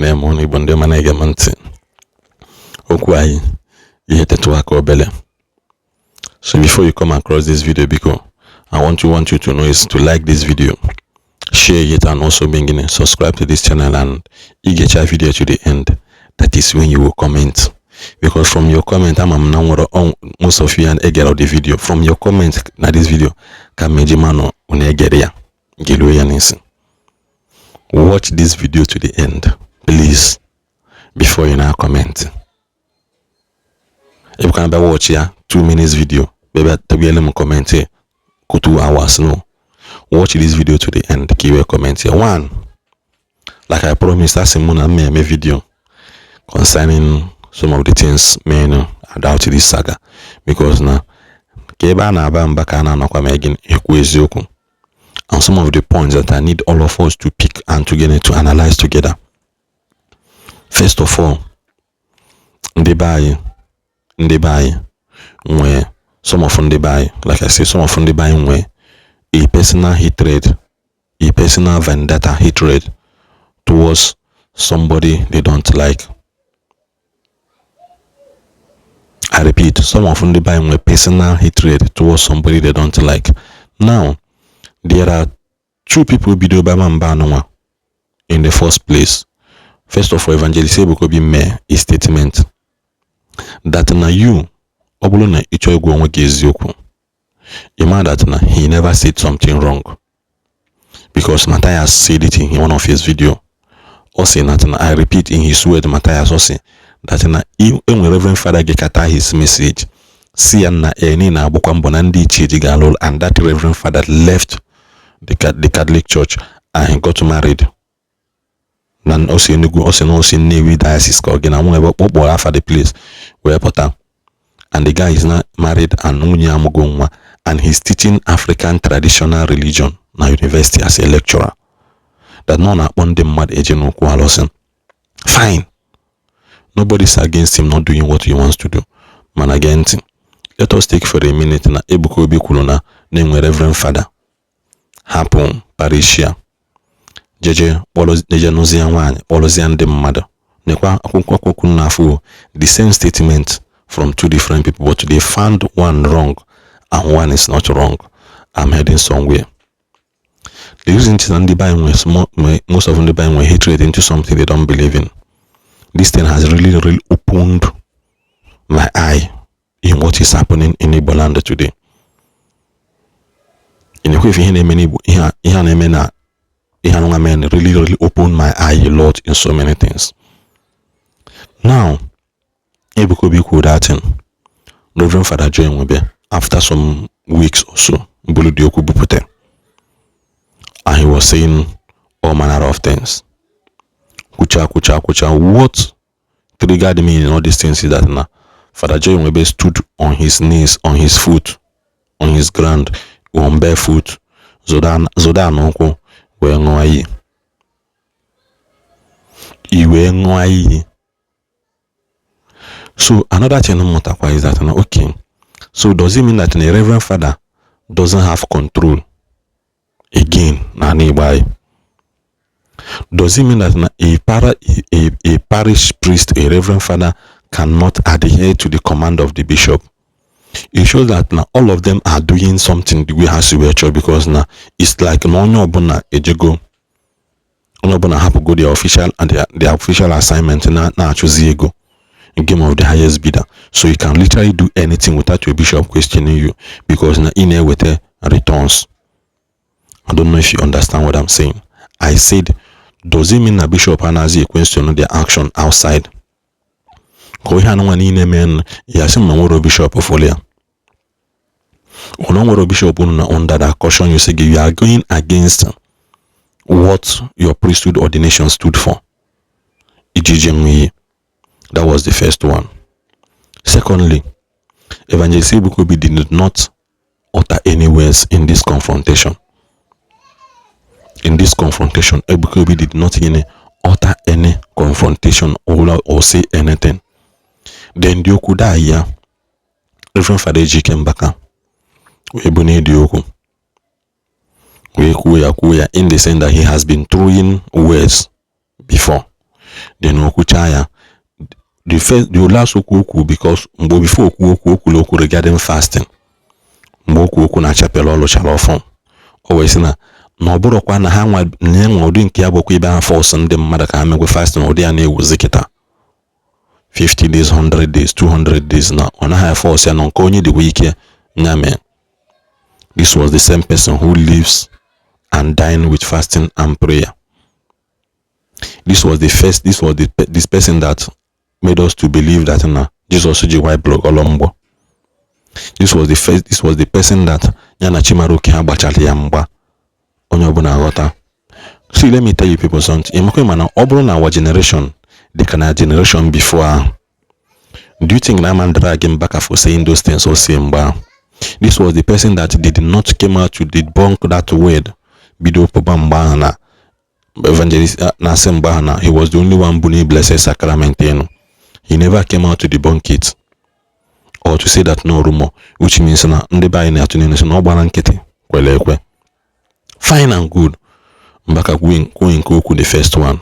Ekene m ụnụ, Igbo ndị ọma na-ege m ntị. Okwu anyị ihe tetụ aka obele. So before you come across this video, biko, I want you to know is to like this video, share it, and also being subscribe to this channel, and you get your video to the end. That is when you will comment, because from your comment, ama m na nwere most of you and egere the video. From your comment na this video ka meji manụ unu egere ya geluo ya n'isi. Watch this video to the end, please, before you now comment. If you can watch ya 2 minutes video, bịa tabiele m comment ko 2 hours. No, watch this video to the end ka iwe comment ya. One, like I promised, asị mụ na m eme video concerning some of the things men about this saga, because na ka ebe a na-aba mba ka a na-anọkwa ma gịnị ekwu eziokwu, and some of the points that I need all of us to pick and together to analyze together. First of all, ndị be anyị nwee, some of ndị be anyị, like I say, some of ndị be anyị nwee a personal hatred, a personal vendetta, hatred towards somebody they don't like. I repeat, some of ndị be anyị nwee personal hatred towards somebody they don't like. Now, there are two people bido baba mba anụnwa in the first place. First of all, Evangelist Ebuka Obi mee a statement that na you, ọ bụrụ na ị chọọ ịgwa onwe gị eziokwu, ị ma that na he never said something wrong, because Matthias said it in one of his video. Ọ sị na, I repeat, in his word, Matthias, ọ sị that na enwere Reverend Father gekata his message, si ya na e niile agbakwa mbọ na ndị ichie ji ga-alụ, and that Reverend Father left the Catholic Church and he got married na o si Enugu, o si na o si Nnewi diocese ka ọ gị na nwa ebe kpọkpọrọ afa the place wee pụta, and the guy is now married and nwunye amụgo nwa, and he's teaching African traditional religion na university as a lecturer, that nọ na-akpọ ndị mmadụ eje n'okwu alụsị. Fine, nobody's against him not doing what he wants to do, mana gee ntị. Let us take for a minute na Ebuka Obi kwuru na na-enwe Reverend Father hapụ parish ya jeje kpọrọ jeje nụzie nwaanyị, kpọrọzie ndị mmadụ. Nekwa akwụkwọ akwụkwọ n'afọ, the same statement from two different people, but they found one wrong and one is not wrong. I'm heading somewhere. The reason is na ndị be anyị nwee, most of ndị be anyị nwee hatred into something they don't believe in. This thing has really, really opened my eye in what is happening in Igbo land today. Ị na-ekwe ihe na-eme n'Igbo, ihe a na-eme na ihe anụnwa men really, really opened my eye a lot in so many things. Now, Ebuka Obi kwuru that thing. Reverend Father Joe Nwebe, after some weeks or so, bulu dị okwu bupụta, and he was saying all manner of things. Kwucha, kwucha, kwucha. What triggered me in all these things is that na Father Joe Nwebe stood on his knees, on his foot, on his ground, on barefoot, zoda n'ụkwụ wee ṅụọ iyi. I wee ṅụọ iyi. So another thing m mụtakwa is that na, okay, so does it mean that a reverend father doesn't have control again n'ala Igbo anyị? Does it mean that na a parish priest, a reverend father, cannot adhere to the command of the bishop? It shows that na all of them are doing something the way ha si wee chọọ, because na it's like na onye ọbụla ejego, onye ọbụla hapụgo their official and their official assignment na na-achụzi ego, game of the highest bidder. So you can literally do anything without your bishop questioning you, because na ị na-eweta returns. I don't know if you understand what I'm saying. I said, does it mean na bishop anaghịzi question their action outside? Ka ihe anụnwa niile mee ya, sị m na nwere bishop fọlụ ya, ụnụ nwere bishop unu na under that caution you say you are going against what your priesthood ordination stood for, ijiji nwe iyi. That was the first one. Secondly, Evangelist Ebuka Obi did not utter any words in this confrontation. In this confrontation, Ebuka Obi did not utter any confrontation or say anything. Then the okwu daa ya, Reverend Father Ejike Mbaka wee bụ n'ịdị okwu wee kwuo ya in the sense that he has been throwing words before. Then okwucha ya, the first, the last okwu okwu, because mgbe before okwu okwu, o kwuru okwu regarding fasting. Mgbe okwu okwu na chapel ọ lụchara ọfụ, o wee sị na ọ bụrụkwa na ha nwa na enwe ụdị nke ya bụkwa ibe ha force ndị mmadụ ka ha megwe fasting, ụdị ya na-ewuzi kịta 50 days, 100 days, 200 days, na ọ naghị force ya, na nke onye dịkwa ike ya mee. This was the same person who lives and dine with fasting and prayer. This was the first, this was the this person that made us to believe that na Jesus ji white blood ọlọ mgbọ. This was the first, this was the person that ya na Chimaroke ha gbachara ya mgba, onye ọbụla aghọta. See, let me tell you people something. Ịmakwa mana ọ bụrụ na our generation dị ka na generation before ahụ, do you think na man drag him back for saying those things or say mgbe ahụ? This was the person that did not came out to debunk that word bido pụba mgbe ahụ na evangelist na-asị mgbe ahụ na he was the only one bụ Blessed Sacrament enu. He never came out to debunk it or to say that no rumor, which means na ndị be anyị na-atụ n'elu sị na ọ gbara nkịtị kwere ekwe. Fine and good. Mbaka kwuo nke okwu, the first one,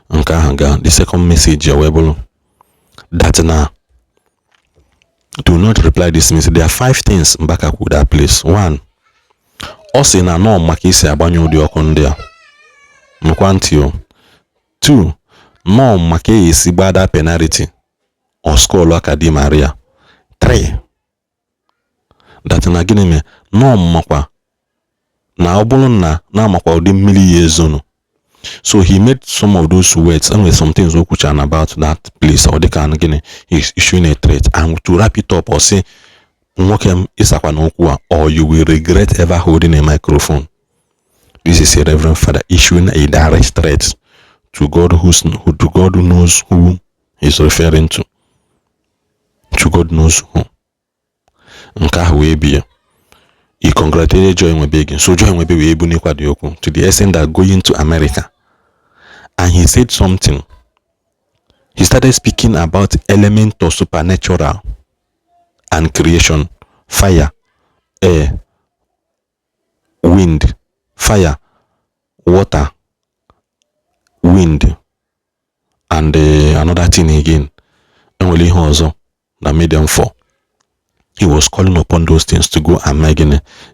nke ahụ gaa. The second message ya wee bụrụ that na do not reply this message. There are five things Mbaka kwuru that place. One, ọ sị na nọọ maka isi agbanye ụdị ọkụ ndị a nụkwa ntị o. Two, nọọ maka esi gbada penalty or score aka Di Maria. Three, that na gịnị mere nọọ makwa na ọ bụrụ na na-amakwa ụdị mmiri ya ezonu. So he made some of those words and with some things o kwuchara about that place, ọ dịka gịnị, he's issuing a threat. And to wrap it up, ọ sị nwoke m ịsakwa n'okwu a or you will regret ever holding a microphone. This is a reverend father issuing a direct threat to God who's who, to God who knows who he's referring to God knows who. Nke ahụ wee bie. He congratulated Joy Nwebe again. So Joy Nwebe wee ebunikwa dị okwu to the extent that going to America, and he said something. He started speaking about element of supernatural and creation: fire, air, wind, fire, water, wind and another thing again. Enwere ihe ọzọ na medium four. He was calling upon those things to go and make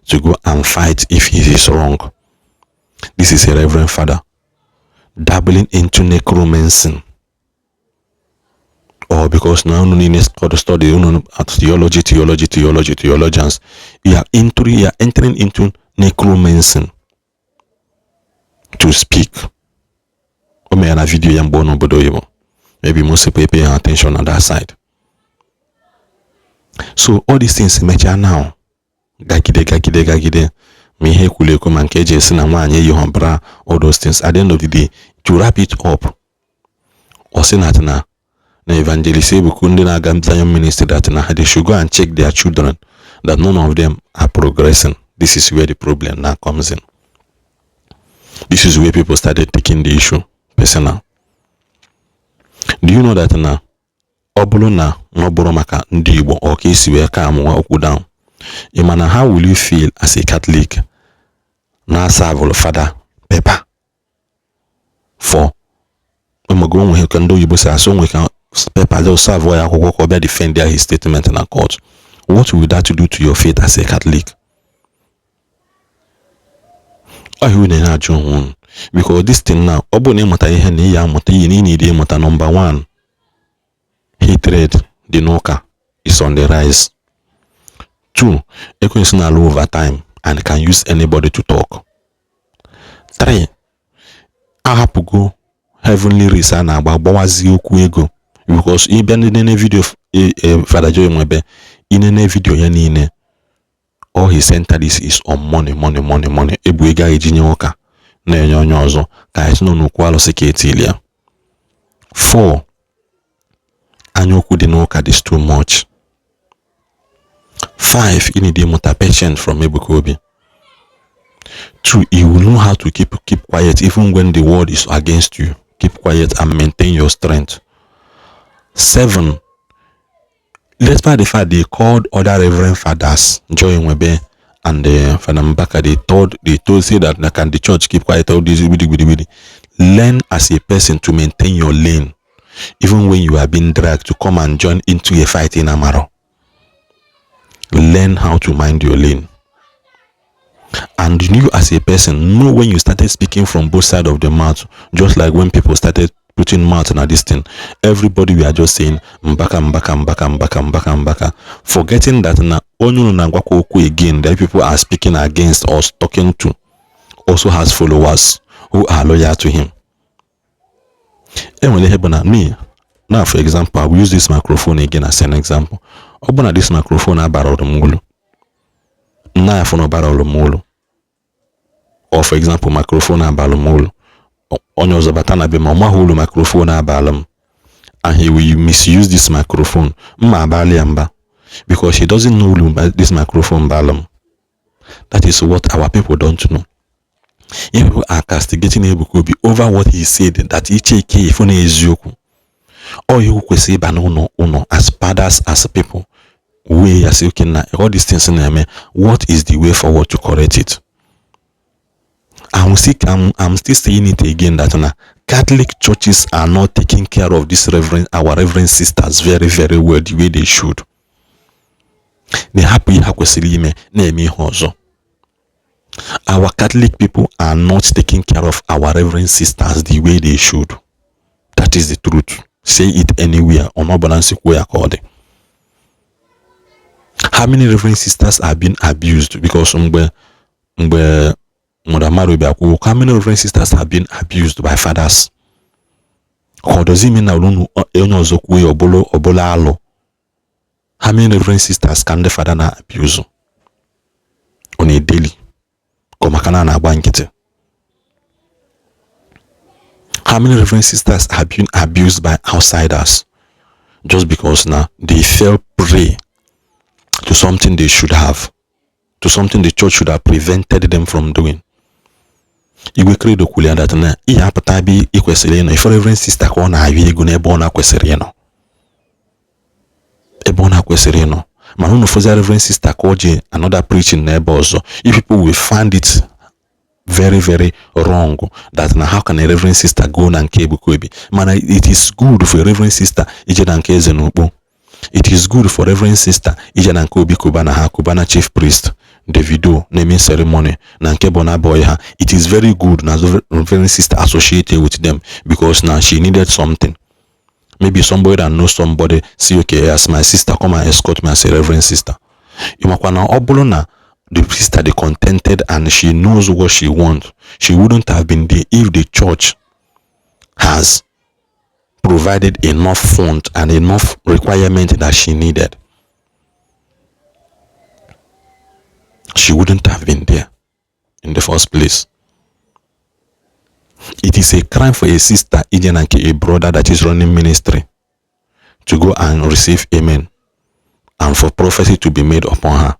to go and fight if he is wrong. This is a reverend father dabbling into necromancy, or because now unu niile study unu at theology, theology, theology, theologians, you are entering into necromancy to speak. O mere na video ya mgbe ọ n'obodo oyibo. Maybe most people pay attention on that side. So all these things mechaa now, gagide gagide gagide, ma ihe ekwuru ekwu, ma nke eji esi na nwaanyị eyi bra, all those things, at the end of the day, to wrap it up, ọ sị na evangelist Ebuka, ndị na-aga Zion ministry, that na they should go and check their children, that none of them are progressing. This is where the problem now comes in. This is where people started taking the issue personal. Do you know that na ọ bụrụ na ọ bụrụ maka ndị Igbo, ọ ka esi wee ka amụwa okwu down, ị ma na how will you feel as a Catholic na-asavụrụ fada paper for ụmụgo onwe ka ndị oyibo si asụ onwe ka paper just serve ya akwụkwọ ka ọ bịa defend his statement na court? What will that do to your faith as a Catholic? Ọ ihe unu na-ajụ onwe unu, because this thing now, ọ bụrụ na ịmụta ihe na ị ya amụta ihe na ị na-edi ịmụta. Number one, hatred dị n'ụka is on the rise. Two, ekwensu na-alụ overtime and can use anybody to talk. Three, ahapụgo heavenly race a na-agba gbawazie okwu ego, because ịbịa nene video Father Joy Nwebe, inene video ya niile, all his center is on money, money, money, money. Ebu ego ahụ eji nye ụka na-enye onye ọzọ ka anyị sị nọ n'okwu alụsị ka etili ya. Four, anya okwu dị n'ụka is too much. Five, you need ịmụta patient from Ebuka Obi. Two, you will know how to keep quiet even when the world is against you. Keep quiet and maintain your strength. Seven, despite the fact they called other reverend fathers, Joy Nwebe and Father Mbaka, they told say that can the church keep quiet, all this widi widi widi. Learn as a person to maintain your lane. Even when you are being dragged to come and join into a fight in amaro, learn how to mind your lane. And you as a person know when you started speaking from both sides of the mouth. Just like when people started putting mouth na this thing, everybody, we are just saying Mbaka, Mbaka, Mbaka, Mbaka, Mbaka, Mbaka, forgetting that na onye unu na-agwakwa okwu again, that people are speaking against or talking to, also has followers who are loyal to him. Enwere ihe bụ na me now, for example, I will use this microphone again as an example. Ọ bụ na this microphone abara m ulu nna ya fụ na ọbara ọrụ m ulu, or for example, microphone abalụ m ulu, onye ọzọ bata na be ma ọ maghị ulu microphone abalụ m, and he will misuse this microphone, mma abalị ya mba, because he doesn't know ulu this microphone balụ m. That is what our people don't know. If people are castigating Ebuka Obi over what he said, that iche ike ifu na eziokwu ọ ihe kwesịrị ịba n'ụlọ ụlọ as fathers, as people wee ya sị, okay, na all these things na-eme, what is the way forward to correct it? I'm still saying it again that na Catholic churches are not taking care of this reverend, our reverend sisters, very very well, the way they should. They hapụ ihe ha kwesịrị ime, na-eme ihe ọzọ. Our Catholic people are not taking care of our reverend sisters the way they should. That is the truth. Say it anywhere, ọnọbụla nsikwu ya ka ọ dị. How many reverend sisters are being abused? Because mgbe Mother Mary bịa kwuo, how many reverend sisters have been abused by fathers? Ka ọ does it mean na unu onye ọzọ kwuo ya ọbụla ọbụla alụ? How many reverend sisters ka ndị fada na abuse on a daily? Ka maka na a na-agba nkịtị. How many reverend sisters have been abused by outsiders just because now they fell prey to something they should have, to something the church should have prevented them from doing? Igwe Credo kwuru ya that na ihe apụta ebe ị kwesịrị ịnọ, ife reverend sister ka ọ na-ayọ ego n'ebe ọ na-kwesịrị ịnọ, ebe ọ na-kwesịrị ịnọ. Mana unu fụzia reverend sister ka ọ ji another preaching n'ebe ọzọ, if people will find it very very wrong that na how can a reverend sister go na nke Ebuka Obi? Mana it is good for a reverend sister ije na nke eze n'ukpo. It is good for reverend sister ije na nke Obi Cubana ha, Cubana Chief Priest, Davido naming ceremony, na nke Burna Boy ha. It is very good na reverend sister associated with them because now she needed something. Maybe somebody that knows somebody say, "Okay, as my sister, come and escort me as a reverend sister." Ịmakwa na ọ bụrụ na the sister dey contented and she knows what she wants, she wouldn't have been there if the church has provided enough fund and enough requirement that she needed. She wouldn't have been there in the first place. It is a crime for a sister ije na nke a brother that is running ministry to go and receive amen and for prophecy to be made upon her.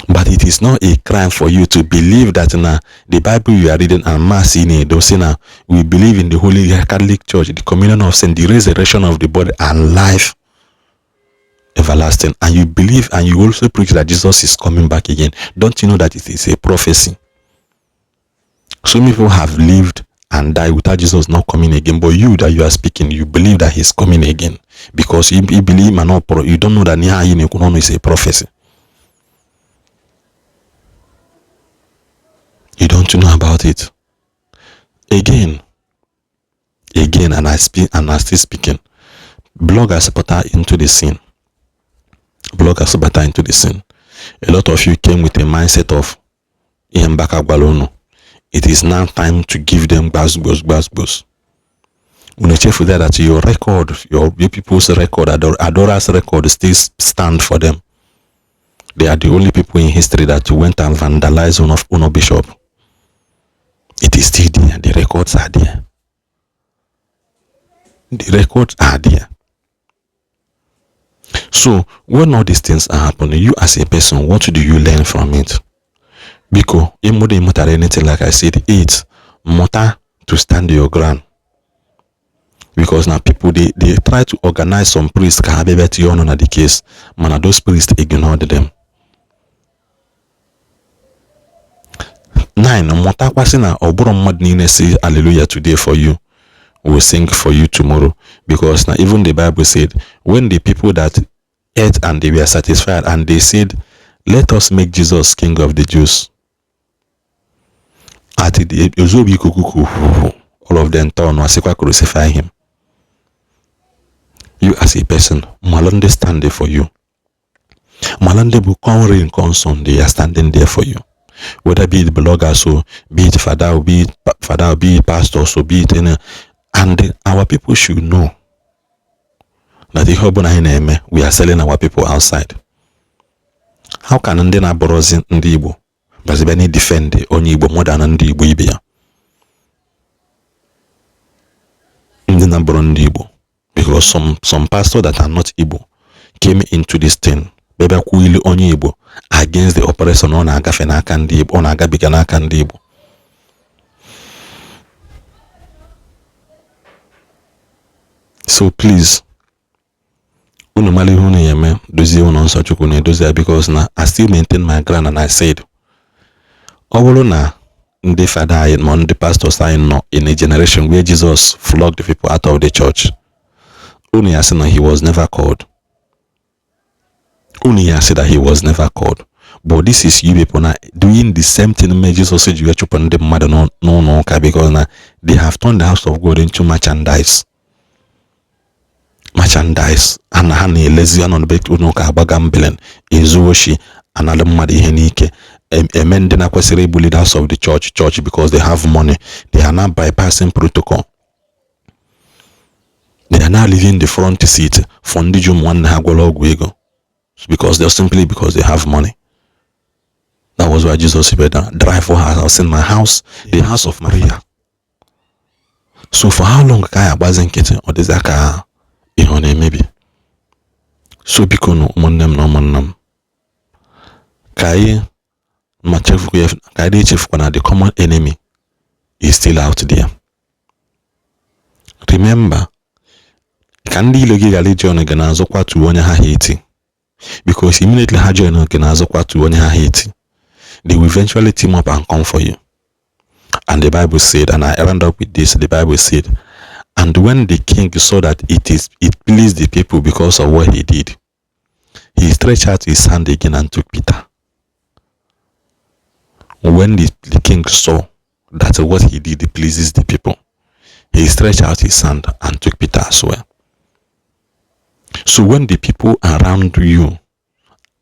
But it is not a crime for you to believe that na the Bible you are reading and mass in it, say na we believe in the Holy Catholic Church, the communion of saints, the resurrection of the body, and life everlasting. And you believe and you also preach that Jesus is coming back again. Don't you know that it is a prophecy? So many people have lived and died without Jesus not coming again. But you that you are speaking, you believe that he's coming again. Because you believe and not, you don't know that is a prophecy. You don't know about it. Again, again, and I speak and I still speaking. Bloggers put into the scene. Bloggers put into the scene. A lot of you came with a mindset of ihe Mbaka gwara unu. It is now time to give them gbas gbos gbas gbos. Unu echefu that your record, your people's record, Adora's record still stand for them. They are the only people in history that went and vandalized one of Uno Bishop. It is still there. The records are there. The records are there. So when all these things are happening, you as a person, what do you learn from it? Biko, ịmụda ịmụtara anything, like I said, eight, mụta to stand your ground. Because now people, they try to organize some priests ka ha bịa bịa tinye ọnụ na the case, mana those priests ignored them. Nine, mụtakwasị na ọ bụrụ mmadụ niile say hallelujah today for you Will sing for you tomorrow, because now even the Bible said, when the people that ate and they were satisfied and they said, "Let us make Jesus king of the Jews," at the ozobi ikuku, all of them turn, wasịkwa, "Crucify him." You as a person, malụ ndị stand for you, malụ ndị bụ come rain, come sun, they are standing there for you, whether be it bloggers o, be it father o, be it father, be it pastors o, be it any. And our people should know that ihe ọbụla anyị na-eme, we are selling our people outside. How can ndị na-abụrụzi ndị Igbo bazibịa na defend onye Igbo more than ndị Igbo ibe ya, ndị na-abụrụ ndị Igbo? Because some pastors that are not Igbo came into this thing, bịa kwuo ilu onye Igbo against the operation ọ na-agafe n'aka ndị Igbo, ọ na-agabiga n'aka ndị Igbo. So please, unu mara ihe unu ya eme, dozie ụlọ nsọ Chukwu na-edozi ya, because na I still maintain my ground and I said, ọ bụrụ na ndị fada anyị ma ndị pastors anyị nọ in a generation where Jesus flogged the people out of the church, unu ya sị na he was never called. Unu ya sị that he was never called. But this is you people now doing the same thing mere Jesus ji wee chụpụ ndị mmadụ n'ụlọ ụka, because na they have turned the house of God into merchandise. Merchandise ana ha na-elezi anọ n'ebe ụlọ ụka, agba gambling, ezu oshi, anara mmadụ ihe n'ike, eme ndị na-kwesịrị ịbụ leaders of the church because they have money. They are now bypassing protocol. They are now leaving the front seat for ndị ji ụmụ nwanne ha gwọrọ ọgwụ ego, because they're simply because they have money. That was why Jesus said, "Drive for house in my house, the house of prayer." So for how long ka anyị agbazi nkịtị, ọ dịzị ka ihe ọ na-emebi? So biko nụ, ụmụnne m na ụmụnna m, ka anyị ma chefukwa ya, ka anyị echefukwa na the common enemy is still out there. Remember, ka ndị ilo gị ghara iji ọnụ gị n'azụ kwatuo onye ha hate, because immediately ha join gị n'azụ kwatuo onye ha hate, they will eventually team up and come for you. And the Bible said, and I round up with this, the Bible said, and when the king saw that it pleased the people because of what he did, he stretched out his hand again and took Peter. When the king saw that what he did pleases the people, he stretched out his hand and took Peter as well. So when the people around you,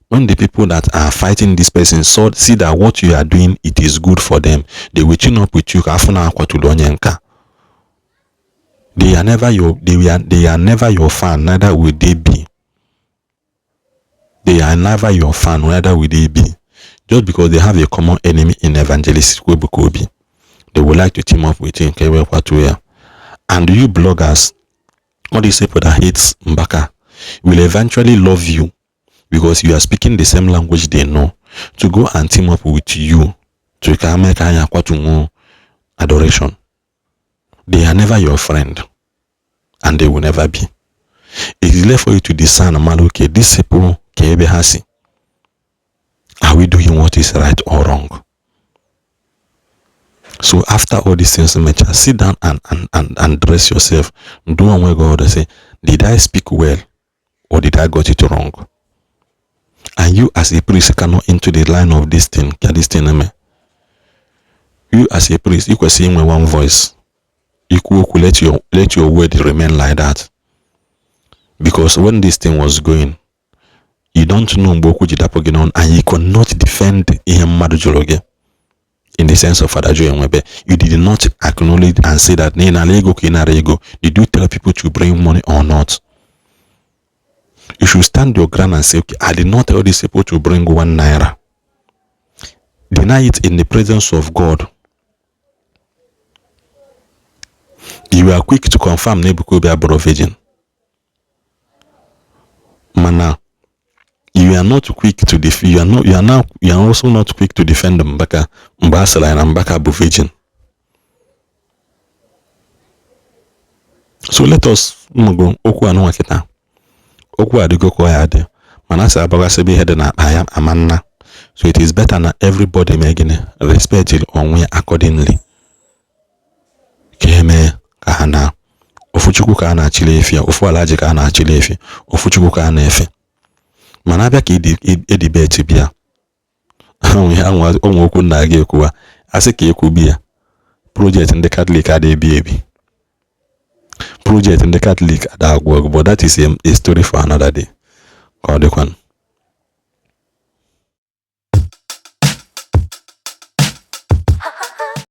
when the people that are fighting this person see that what you are doing, it is good for them, they will team up with you. Ka afọ na-akwaturu onye nka. They are never your fan, neither will they be. They are never your fan, neither will they be. Just because they have a common enemy in Evangelist Ebuka Obi, they would like to team up with him ka e wee kwatuo ya. And you bloggers, all these people that hates Mbaka will eventually love you because you are speaking the same language they know, to go and team up with you to ka mee ka anyị akwatunwu adoration. They are never your friend and they will never be. It is left for you to discern, mara, okay, these people, ka ebe ha si, are we doing what is right or wrong? So after all these things mecha, sit down and dress yourself, do onwe gị ọdụ, say, "Did I speak well or did I got it wrong?" And you as a priest cannot into the line of this thing ka this thing eme. You as a priest, ị kwesịrị inwe one voice. Ikwu okwu, let your word remain like that, because when this thing was going, you don't know mgbe okwu ji dapụ gị n'ọnụ and you cannot defend ihe mmadụ jụrụ gị in the sense of Father Joe Enwebe. You did not acknowledge and say that na ị nara ego ka ị nara ego. Did you tell people to bring money or not? You should stand your ground and say, "Okay, I did not tell these people to bring ₦1." Deny it in the presence of God. You are quick to confirm na Ebuka Obi abụrụ virgin, mana you are not quick to def you are not you are now you are also not quick to defend Mbaka mgbe a sịrị ya na Mbaka bụ virgin. So let us mụgo okwu anụnwa kịta, okwu adịgo ka ọ ya adị, mana a sị agbagasịbe ihe dị n'akpa ya ama nna. So it is better na everybody mee gịnị, respect onwe ya accordingly, ka emee ka ha na. Ofu Chukwu ka a na-achịli efi, ofu Alhaji ka a na-achịli efi, ofu Chukwu ka a na-efe. Mana abịa ka edibeti bịa, onwe okwu nna gị ekwuwa, asị ka ekwubi ya. Project ndị Catholic ada ebi ebi, project ndị Catholic ada agwụ ọgụ. But that is a story for another day. Ka ọ dịkwanụ.